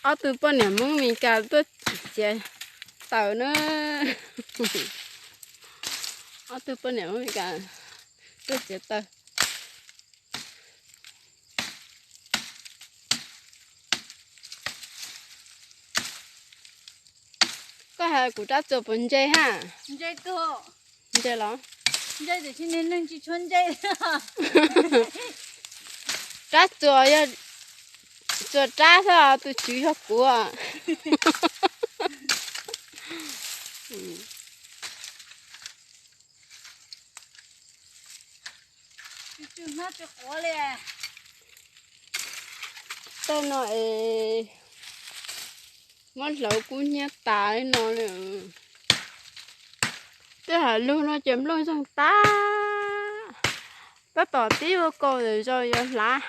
Ob tug poj niam Hmoob Mes Kas tuaj txiav taws na. Ob tug poj niam Hmoob Mes Kas tuaj txiav taws. Koj hais kuv rab txuas puas ntse ha? Ntse los? Rab txuas yog txuas rab xwb, tus tswv yog kuv. Tej no es muab hlawv kub hnyiab tas li no li. Tej hav lug no ces nplooj zeeg tag. Tab tom tib ua kaus tawm zaus yuav hlav.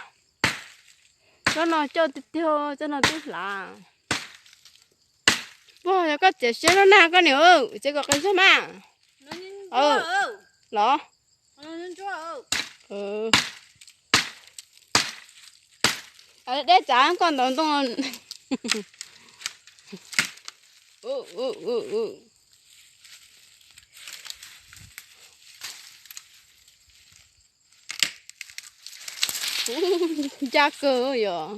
Tsob no coj tiag tiag, tsob no twb hlav. Puag yog koj txiav siab lub nag koj niam, txiav kom qis zog mas. Los? Dej txav koj ntov ntoo. Ncaj kawg yom.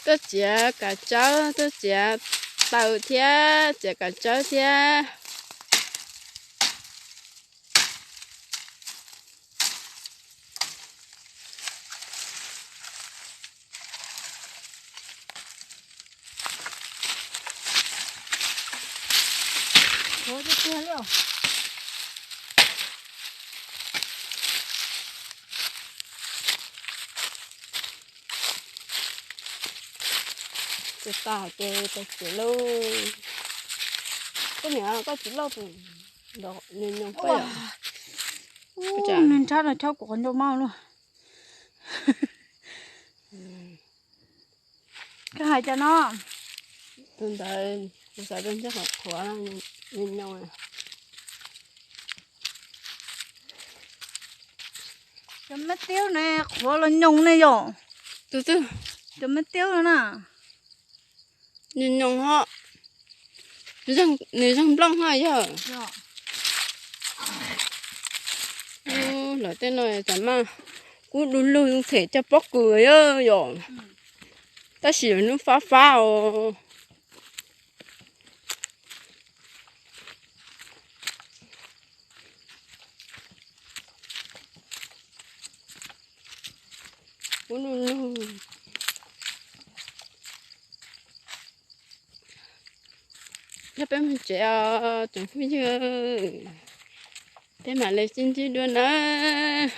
Tuaj txiav kav tsawb, tuaj txiav taws thiab txiav kav tsawb thiab. Txiav tas ces tau txiav lauj. Koj niam, koj txiv lauj tus nyoos nyoos peb. Nws nrhab no chob kuv qhov ncauj mauj luaj. Koj hais cas no? Tus ntawd kuv xav tias ntshe qhuav qhuav, nyoos nyoos. Cov mab tiub ne, qhuav los nyoos ne yom. Tus twg? Cov mab tiub no na. Nws nyoos ho, nws zeeg nplooj ho yog. Lawv tej no tam maj kub du lug them cov pob kws yom. Tab sis lawv hnub fab fab os. Kub du lug. Yog peb mus tsev os tsoom phooj ywg, peb mam li sib ntsib dua nawb.